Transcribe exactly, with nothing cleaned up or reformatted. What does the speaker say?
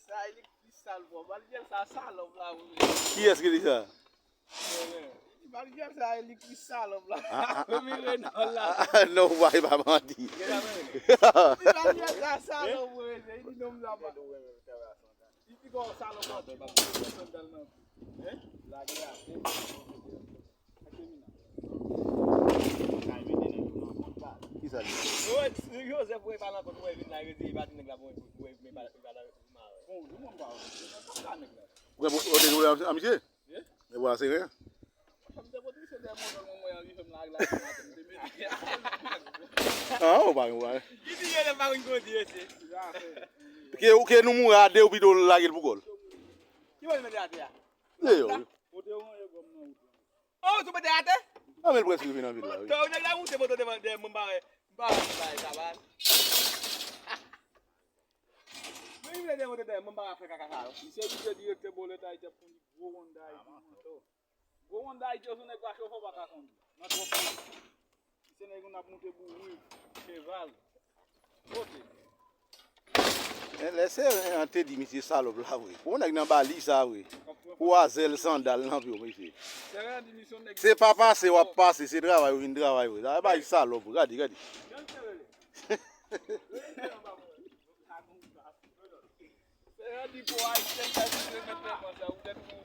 Sa e li ki plis sal, bro. Maryèl sa salòp la, wi. Kiyès ki di sa? Maryèl sa e li ki plis salòp la. Ah, ah, ah, Remi Renòl la. Ah, ah, non, ou pa, e pa manti. Maryèl sa salòp, wi. Li di nonm la pa. Li pi gwo salòp la. Sandal nan pye. Lage la. Kisa li? Joseph, wè, pa nan kont, wè, vin la, yo di, pa di nèg la, bon, wè, men pa, pa la, bon, yo mwen pa wè. Sa nèg la. Ou gen pwoblèm a misye? Men bwa sere. Ah, ou pa gen pwoblèm. Ki di yo lè pa konn kondi, mesye? Ke, ke nou mouri a de, ou pito lage l pou kò l. Ki wè l mete atè a? Se yo. Oh, sou mete atè? Ah, men l prèske vin nan vil la, wi. Moto, nèg la moute moto devan, dèyè mwen, m pa wè. M pa wè bagay sa, man. Men li vle demonte dèyè mwen, m pa wè fè kaka sa, yo. Misye vin direktè Bolèt Ayiti ap kondi gwo Honda Ayiti, moto. Gwo Honda Ayiti, yo sou nèg pa chofè, w pa ka kondi. Nan twòp moun. Misye nèg moun ap moute bouri, cheval. Kote? Lè se an te di misye salòp la vre. Pou nèg nan bali sa vre. Pou azèl sandal nan pye w, mesye. Se pa pase w ap pase, se travay ou vin travay vre. Sa bay salòp vre. Gade, gade. Se yon di pou Ayisyen sa ki te mete konsa, ou tèt ou